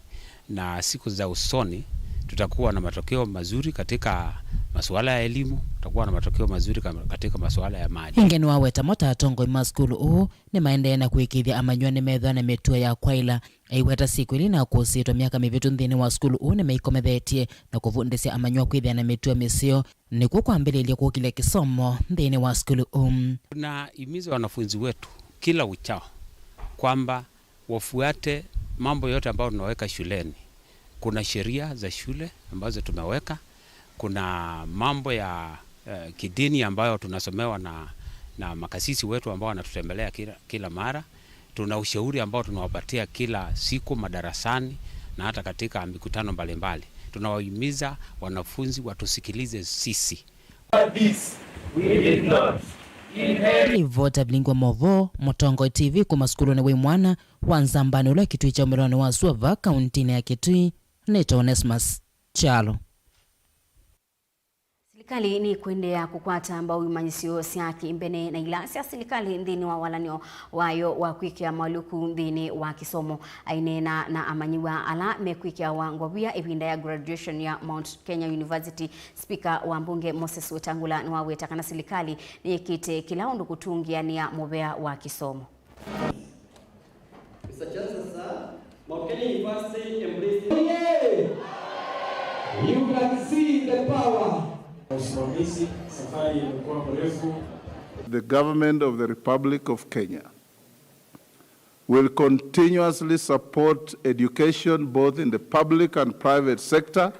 na siku za usoni tutakuwa na matokeo mazuri katika masuala ya elimu, tutakuwa na matokeo mazuri ka-, katika masuala ya maadili. Ĩngĩ nĩwaweta mo ta atongoi ma sukulu ũũ nĩmaendee na kũĩkĩĩthya amanyĩw'a nĩmethĩwa na mĩtuo ya kwaĩla. Aiweta syĩko ilĩ na kũsĩĩtwa myaka mĩvĩtu nthĩnĩ wa sukulu ũũ nĩmaikomethetye na kũvundĩsya amanyĩw'a kwĩthĩa na mĩtuo mĩseo nĩkw'o kwambĩlĩlye kũkĩlya kĩsomo nthĩnĩ wa sukulu ũũ. Tunahimiza wanafunzi wetu kila uchao kwamba wafuate mambo yote ambayo tunaweka shuleni. Kuna sheria za shule ambazo tumeweka, kuna mambo ya, eh, kidini ambayo tunasomewa na, na makasisi wetu ambao wanatutembelea kila, kila mara. Tuna ushauri ambao tunawapatia kila siku madarasani na hata katika mikutano mbalimbali. Tunawahimiza wanafunzi watusikilize sisi. Livota vilingwa movo, Mũtongoi T V kuma sukulunĩ wa imwana wa Nzambani ũla Kitui kya umĩlonĩ wa sua vaa kauntinĩ ya Kitui, nĩtawa Onesmus Kyalo. Silikalĩ nĩkwĩendeea kũkwata mbau imanyĩsyo sya kĩmbene na ila sya silikalĩ nthĩnĩ wa walan'yo wayo wa kwĩkĩa maũlũku nthĩnĩ wa kĩsomo. Aineena na amanyĩw'a ala mekwĩkĩawa ngovia ĩvinda ya graduation ya Mount Kenya University, Spika wa mbunge Moses Wetangula nĩwaweta kana silikalĩ nĩyĩkĩte kĩla ũndũ kũtũngĩanĩa mũvea wa kĩsomo. Mister Chancellor, sir, Mount Kenya University embraces. Oyee! You can see the power. Usimamizi, safari imekuwa mrefu. The Government of the Republic of Kenya will continuously support education both in the public and private sector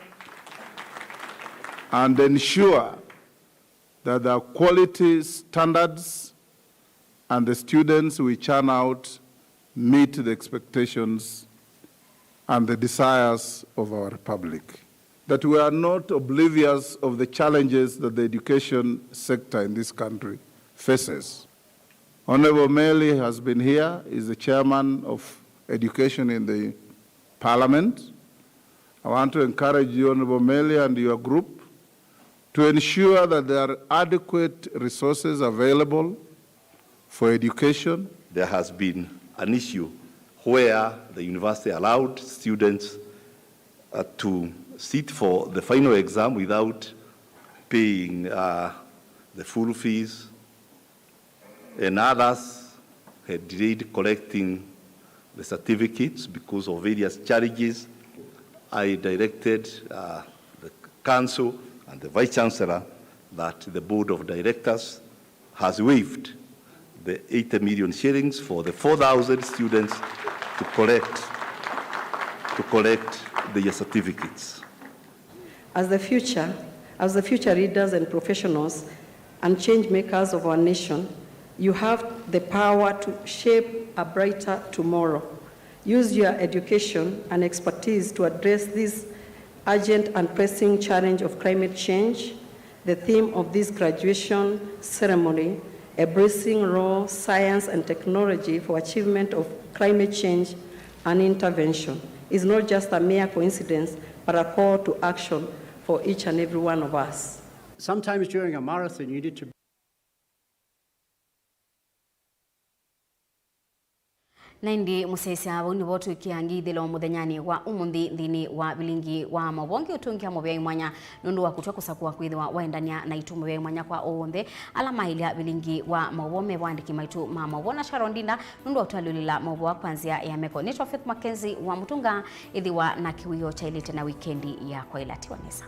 and ensure that the quality standards and the students we churn out meet the expectations and the desires of our republic. That we are not oblivious of the challenges that the education sector in this country faces. Honorable Meli has been here, is the chairman of education in the parliament. I want to encourage you, Honorable Meli, and your group to ensure that there are adequate resources available for education. There has been an issue where the university allowed students, uh, to sit for the final exam without paying, uh, the full fees, and others had delayed collecting the certificates because of various challenges. I directed, uh, the council and the vice chancellor that the board of directors has waived the eighty million shillings for the four thousand students to collect, to collect their certificates. As the future, as the future leaders and professionals and change makers of our nation, you have the power to shape a brighter tomorrow. Use your education and expertise to address this urgent and pressing challenge of climate change. The theme of this graduation ceremony, Embracing Raw Science and Technology for Achievement of Climate Change and Intervention, is not just a mere coincidence, but a call to action for each and every one of us. Sometimes during a marathon, you need to Na ĩndĩ mũsyaĩĩsya, vau nĩvo twĩkĩa ngithĩlo mũthenyanĩ wa ũmũnthĩ nthĩnĩ wa vilingi wa maũvoo. Ngĩũtũngĩa mũvea mwanya nũndũ wa kũtw'a kũsakũa kwĩthĩwa waendany'a naitũ. Mũvea mwanya kwa onthe ala maĩlya vilingi wa maũvoo me vo, andĩki maitũ ma maũvoo, na Sharon Ndinda nũndũ wa ũtwalyũlĩla maũvoo kwa nzĩa ya meko. Nĩtwa Faith Mackenzie wa Mũtunga. Ĩthĩwa na kĩwĩoo kyaĩlĩte na wikendi ya kwaĩla. Tiwa nesa.